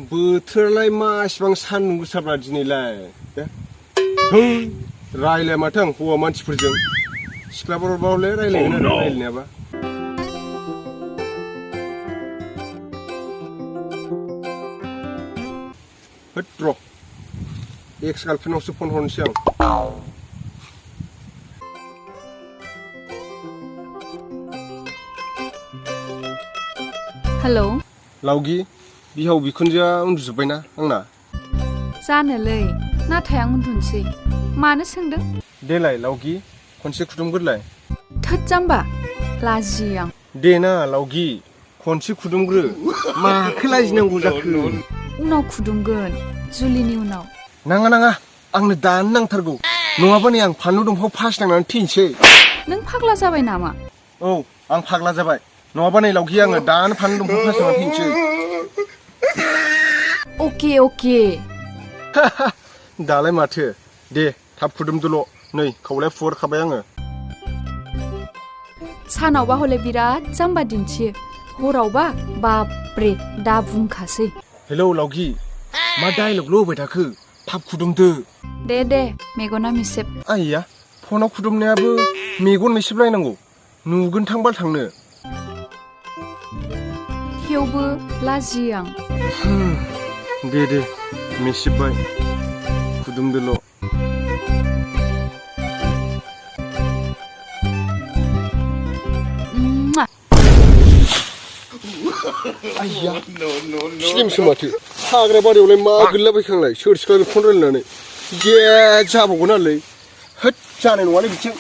बोथोरालाय मा इसिबां सान्दुं गोसाब्रा दिनैलाय रायलाया माथो आं हौवा मानसिफोरजों सिख्लाफोरबा हले रायलायगोन आरो रायलायनायाबा होद र' एक्स गार्लफ्रेन्डनावसो फन हरनोसै आं हेलौ लावगि बिहाव बिखुनजोआ उन्दुजोब्बायना आंना जानोलै नाथाय आं उन्दुनोसै मानो सोंदों देलाय लावगि खनसे खुदुमग्रोलाय थोद जाम्बा लाजियो आं दे ना लावगि खनसे खुदुमग्रो माखो लाजिनांगौ जाखो उनाव खुदुमगोन जुलिनि उनाव नाङा नाङा आंनो दानो नांथारगौ नङाबा नै आं फानलु दंफाङाव फासिनांनानै थैनोसै नों फाग्ला जाबाय नामा औ आं फाग्ला जाबाय नङाबा नै लावगि आङो दानो फानलु दंफाङाव फासिनांनानै थैनोसै अके अके दालाय माथो दे थाब खुदुमदोल' नै खावलाया फुहरखाबाय आङो सानावबा हले बिराद जाम्बा दिन्थियो हरावबा बाब्रे दा बुंखासै हेलौ लावगि मा डायलगल' होबाय थाखो थाब खुदुमदो दे मेगना मिसेब आइया फनाव खुदुमनायाबो मेगन मिसेबलायनांगौ नुगोन थांबा थांनो थेवबो लाजियो आं दे मिसिबबाय खुदुमदोल' आइया फिलिमसो माथो हाग्रा बारियावलाय मा गोलैलाबायखांलाय सोर सिख्लाजों फन रायलायनानै जे जाबावगोन आलै होद जानाय नङालै बिथिं